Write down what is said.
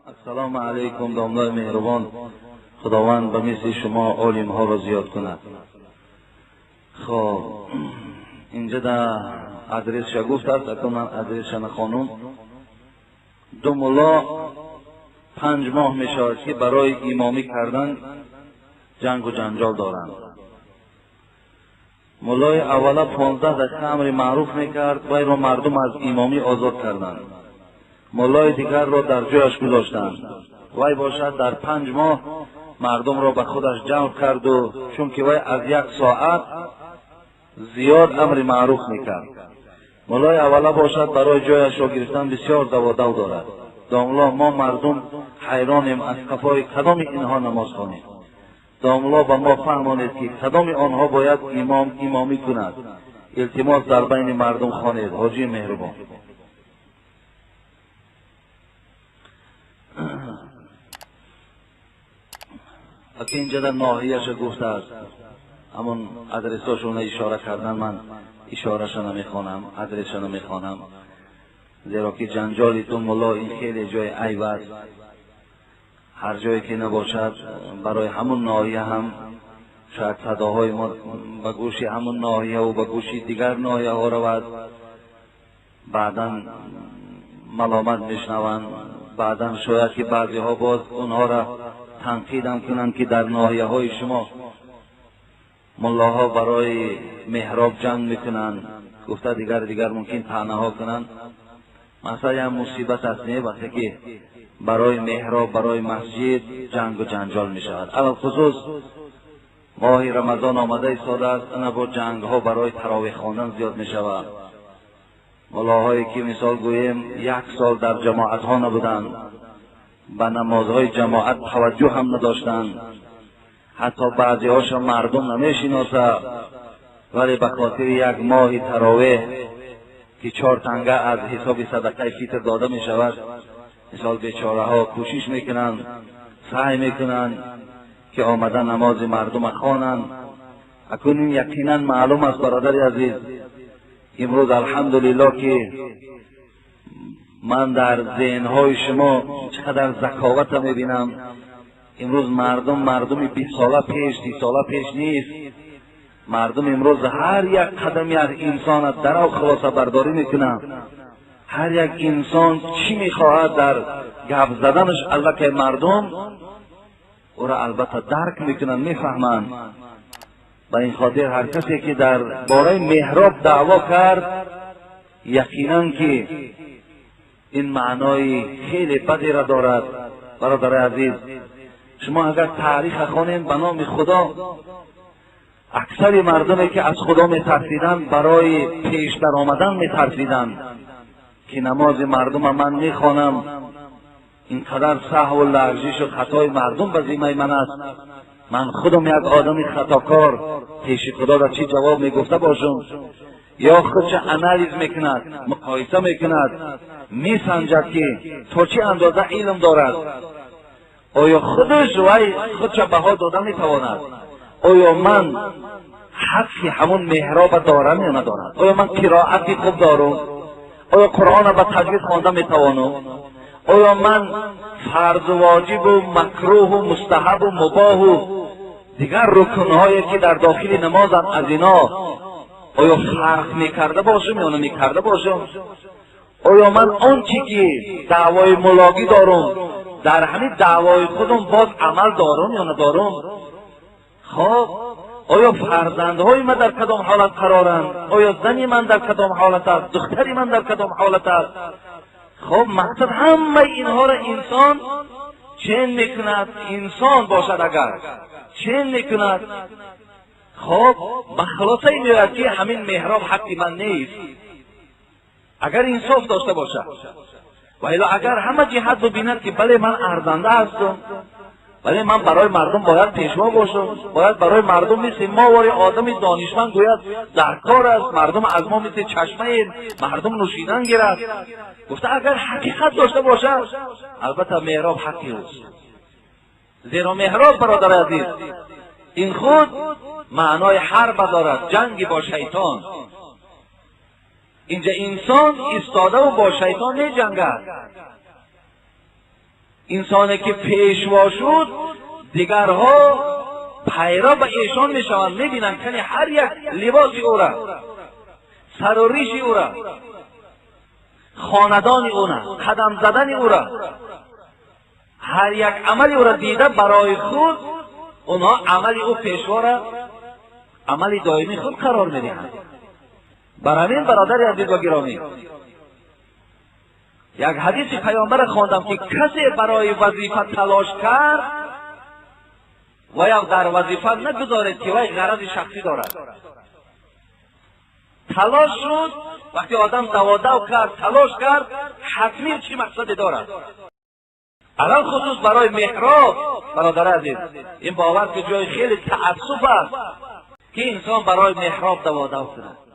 Ассалому алайкум, домлаи меҳрубон. Худованд ба мисли шумо олимҳоро зиёд кунад. Хоб, инҷа да адресша гуфтааст, акун ман адресша нахонум. Ду мулло 5 моҳ мешавад, ки барои имомӣ кардан ҷангу ҷанҷол доранд. Муллои аввала 15 дақиқа амри маъруф мекард, вайро мардум аз имомӣ озод карданд. Муллои дигарро дар ҷояш гузоштанд. Вай бошад дар 5 моҳ мардумро ба худаш ҷамъ карду, чунки вай аз 1 соат зиёд амри маъруф мекард. Муллои аввала бошад барои ҷояшро гирифтан бисёр даводав дорад. Домло, мо мардум ҳайронем, аз қафои кадоми инҳо намоз хонем. Домло, ба мо фаҳмонед, ки кадоми онҳо бояд имом имомӣ кунад. Илтимос, дар байни мардум хонед, ҳоҷии меҳрубон. Аки инҷа дар ноҳияша гуфтааст, ҳамон адресҳошона ишора кардан, ман ишораша намехонам, адреса намехонам, зеро ки ҷанҷоли ду мулло ин хеле ҷои айб аст. Ҳар ҷое ки набошад, барои ҳамун ноҳия ҳам шояд садоҳои мо ба гӯши ҳамун ноҳияву ба гӯши дигар ноҳияҳо равад, баъдан маломат мешнаванд, баъдан шояд ки баъзеҳо боз онҳоро танқидам кунанд, ки дар ноҳияҳои шумо муллоҳо барои меҳроб ҷанг мекунанд, гуфта дигар дигар мумкин таънаҳо кунанд. Масалан, як мусибат аст, не, вақте ки барои меҳроб, барои масҷид ҷангу ҷанҷол мешавад. Алалхусус моҳи Рамазон омада истодааст, ана бо ҷангҳо барои таровеҳ хондан зиёд мешавад. Муллоҳое ки мисол гӯем 1 сол дар ҷамоатҳо набуданд, ба намозҳои ҷамоат таваҷҷӯҳ ҳам надоштанд, ҳатто баъзеҳошо мардум намешиносад, вале ба хотири як моҳи таровеҳ ки 4 танга аз ҳисоби садақаи фитр дода мешавад, мисол бечораҳо кӯшиш мекунанд, саъй мекунанд, ки омада намози мардума хонанд. Акун ин яқинан маълум аст, бародари азиз, имрӯз алҳамдулиллоҳ, ки ман дар зеҳнҳои шумо чӣ қадар заковата мебинам. Имрӯз мардум мардуми 20 сола пеш, 30 сола пеш нест. Мардум имрӯз ҳар як қадами аз инсона дарав хулосабардорӣ мекунанд. Ҳар як инсон чӣ мехоҳад дар гап заданаш аллакай мардум ӯро албатта дарк мекунанд, мефаҳманд. Ба ин хотир ҳар касе ки дар бораи меҳроб даъво кард, яқинан ки ин маънои хеле бадеро дорад. Бародари азиз, шумо агар таъриха хонед, ба номи Худо, аксари мардуме ки аз Худо метарсиданд, барои пеш даромадан метарсиданд, ки намози мардума ман мехонам, ин қадар саҳву лағзишу хатои мардум ба зиммаи ман аст, ман худам як одами хатокор, пеши Худо дар чӣ ҷавоб мегуфта бошам? Ё худша анализ мекунад, муқоиса мекунад, месанҷад, ки то чӣ андоза илм дорад, оё худаш вай худша баҳо дода метавонад, оё ман ҳаққи ҳамун меҳроба дорам ё надорам, оё ман қироати хуб дорам, оё Қуръонро ба таҷвид хонда метавонам, оё ман фарзу воҷибу макрӯҳу мустаҳабу мубоҳу дигар рукнҳое ки дар дохили намозанд аз ино оё фарқ мекарда бошам ё намекарда бошам, оё ман он чӣ ки даъвои мулогӣ дорам дар ҳамин даъвои худам боз амал дорам ё надорам. Хоб, оё фарзандҳои ман дар кадом ҳолат қароранд, оё зани ман дар кадом ҳолат аст, духтари ман дар кадом ҳолат аст. Хоб, мақсад ҳамаи инҳоро инсон чен мекунад, инсон бошад агар чен мекунад, хоб, ба хулосае меояд, ки ҳамин меҳроб ҳаққи ман нест, агар инсоф дошта бошад. Ва ило агар ҳама ҷиҳат бибинад, ки бале, ман арзанда ҳастам, вале ман барои мардум бояд пешво бошам, бояд барои мардум мисли мо вори одами донишманд гӯяд дар кор аст, мардум аз мо мисли чашмаи мардум нӯшидан гирад, гуфта агар ҳақиқат дошта бошад, албатта меҳроб ҳаққи ӯст. Зеро меҳроб, бародари азиз, ин худ маънои ҳарба дорад, ҷанги бо шайтон. Инҷа инсон истодаву бо шайтон меҷангад. Инсоне ки пешво шуд, дигарҳо пайрав ба эшон мешаванд, мебинанд кани ҳар як либоси ӯра, сару риши ӯра, хонадони ӯра, қадам задани ӯра, ҳар як амали ӯра дида, барои худ онҳо амали ӯ пешвора амали доимии худ қарор медиҳанд. Бар ҳамин, бародари азиз ва гиромӣ, як ҳадиси паёмбара хондам, ки касе барои вазифа талош кард ва ё дар вазифа нагузоред, ки вай ғарази шахсӣ дорад. Талош шуд, вақте одам даводав кард, талош кард, ҳатмӣ чӣ мақсаде дорад. Алалхусус барои меҳроб, бародари азиз, ин бовар ки ҷои хеле таассуф аст, ки инсон барои меҳроб даводав кунад.